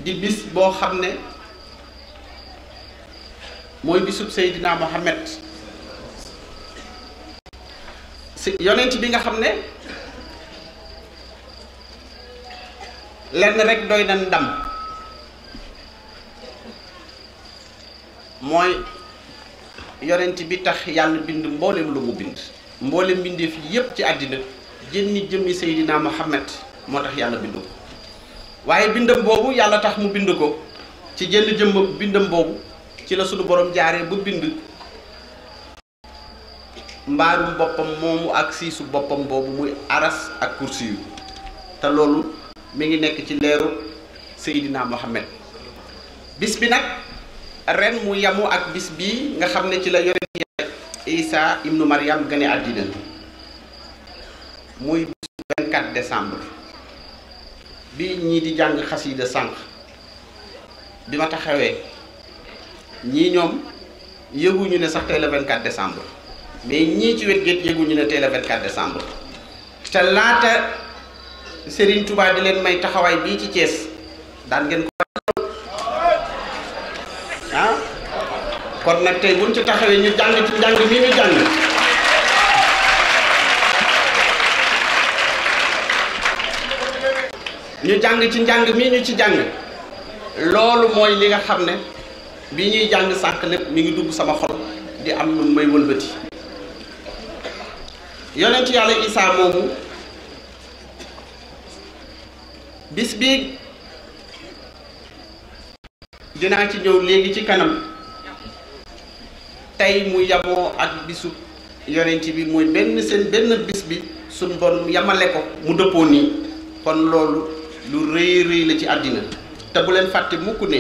di bis boo xam ne mooy bisub Seydina Muhammad si yonent bi nga xam ne lenn rek doy na ndam mooy yonent bi tax yàlla bind mboolem lu mu bind mboolem mbindeef yépp ci àddina jënni jëmmi Seydina Muhammad moo tax yàlla bind ko waaye bindam boobu yàlla tax mu bind ko ci jënn jëmm bindam boobu ci la sunu borom jaaree ba bind mbaarum boppam moomu ak siisu boppam boobu muy aras ak kursi yu te loolu mi ngi nekk ci leeru Seydina Muhammad bis bi nag ren mu yamu ak bis bii nga xam ne ci la yonent Yàlla Isa ibnu Maryam gane àddina muy bis 24 décembre bi ñii di jàng xasida sànq bi ma taxawee ñii ñoom yëguñu ne sax tey la 24 décembre mais ñii ci wet géet yëguñu ne tey la 24 décembre te laata Serigne Touba di leen may taxawaay bii ci Thiès daan ngeen ko ah kon nag tey buñ ci taxawee ñu jàng ci njàng mi ñu jàng ñu jàng ci njàng mi ñu ci jàng loolu mooy li nga xam ne bi ñuy jàng sànq lépp mi ngi dugg sama xol di am lu may wëlbati yonent yàlla Isaa moomu bis bi dinaa ci ñëw léegi ci kanam tey mu yamoo ak bisu yonent bi mooy benn bis bi suñ bon yamale ko mu dëppoo nii kon loolu lu rëy rëy la ci àddina te bu leen fàtte mukk ne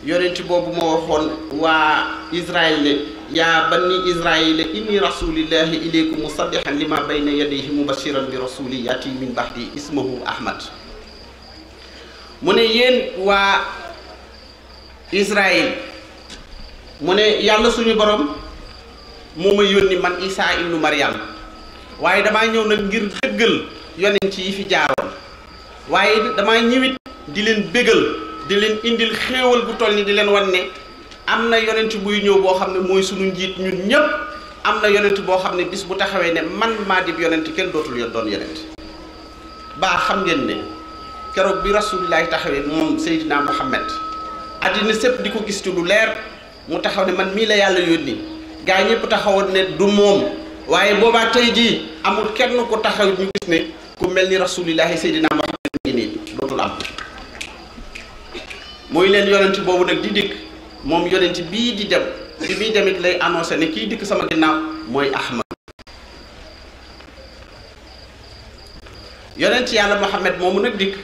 yonent boobu moo waxoon waa Israël ne yaa banni Israël inni rasulillahi ilaykum musaddihan lima bayna yadayhi mubashiran bi rasuli yati min ba'di ismuhu Ahmad mu ne yéen waa Israël mu ne yàlla suñu borom moo ma yónni man Isaa ibnu Maryam waaye damaa ñëw nag ngir dëggal yonent yi fi jaaroon waaye damaa ñëwit di leen bégal di leen indil xéewal bu toll ni di leen wan ne am na yonent buy ñëw boo xam ne mooy sunu njiit ñun ñépp am na yonent boo xam ne bis bu taxawee ne man maa dib yonent kenn dootul yoon doon yonent baa xam ngeen ne keroog bi rasulillahi taxawee moom Seydina Muhammad àddina sépp di ko gis ci lu leer mu taxaw ne man mii la yàlla yónni gaa yi ñëpp taxawoon ne du moom waaye boobaa tey jii amul kenn ko taxaw ñu gis ne ku mel ni rasulillahi Seydina Muhammad ngi nii dootul am mooy leen yonent boobu nag di dikk moom yonent bii di dem bi muy demit lay annoncé ne kii dikk sama ginnaaw mooy Ahmad yonent yàlla Muhammad moomu nag dikk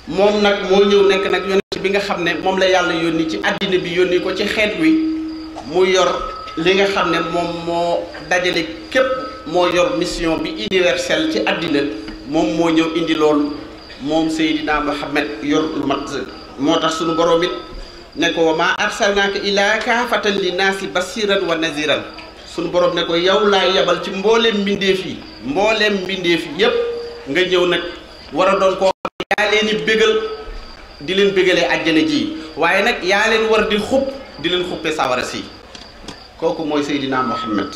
moom nag moo ñëw nekk nag yonent bi nga xam ne moom la yàlla yónni ci àddina bi yónni ko ci xeet wi mu yor li nga xam ne moom moo dajale képp moo yor mission bi universelle ci àddina moom moo ñëw indi loolu moom Seydina Muhammad yor lu mat moo tax sunu borom it ne ko wa maa arsalnaaka illaa kaafatan linnaasi basiran wa naziran sunu borom ne ko yow laa yebal ci mbooleem mbindeef yi yépp nga ñëw nag war a doon koo xam yaa leen di bégal di leen bégalee àjjana ji waaye nag yaa leen war di xub di leen xuppe sawara si kooku mooy Seydina Muhammad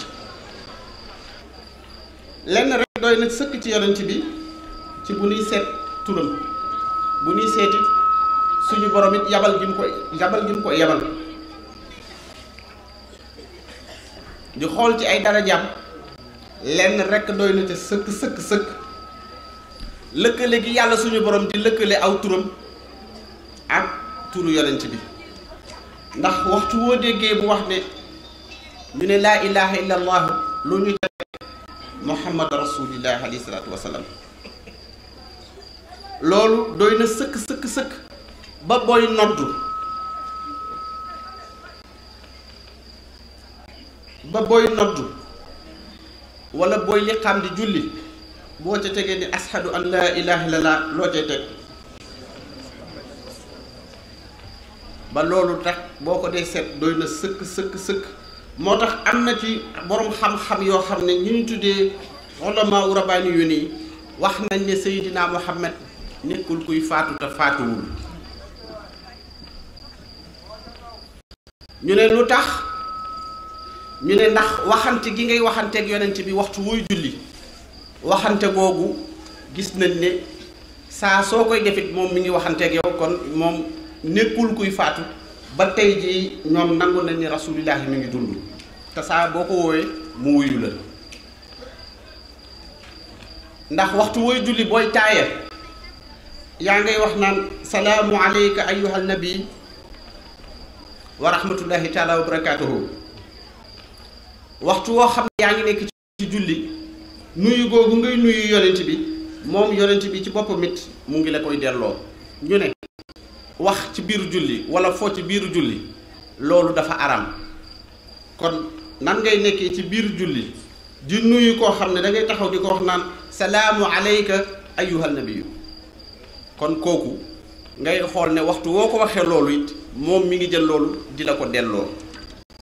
lenn rek doy nag sëkk ci yonent bi ci bu nuy seet turam bu nuy seeti suñu borom it yabal gi mu ko yabal di xool ci ay darajaam lenn rek doy na te sëkk lëkkale gi yàlla suñu borom di lëkkale aw turam ak turu yonent bi ndax waxtu woo déggee bu wax ne ñu ne laa ilaha illa allah lu ñu teg muhammad rasulillah alayhi salaatu wasalaam loolu doy na sëkk ba booy noddu wala booy liqaam di julli boo ca tegee ni ashadu an laa ilaha illallah loo cay teg ba loolu tax boo ko dee seet doy na sëkk moo tax am na ci borom xam-xam yoo xam ne ñu tuddee ulama u rabbaani yu nii wax nañ ne Seydina Muhammad nekkul kuy faatu te faatuwul ñu ne lu tax ñu ne ndax waxante gi ngay waxanteeg yonent bi waxtu wuy julli waxante googu gis nañ ne saa soo koy defit moom mi ngi waxanteeg yow kon moom nekkul kuy faatu ba tey jii ñoom nangu nañ ni rasulillahi mi ngi dund te saa boo ko woowee mu wuyu la ndax waxtu wooy julli booy taaya yaa ngay wax naan salaamu alayka ayyuhan nabi wa rahmatullahi taala wa barakatuhu waxtu woo xam ne yaa ngi nekk ci julli nuyu googu ngay nuyu yonent bi moom yonent bi ci boppam it mu ngi la koy delloo ñu ne wax ci biir julli wala foo ci biir julli loolu dafa aram kon nan ngay nekkee ci biir julli di nuyu koo xam ne da ngay taxaw di ko wax naan salaamu alayka ayyuhan nabiyyu kon kooku ngay xool ne waxtu woo ko waxee loolu it moom mi ngi jël loolu di la ko delloo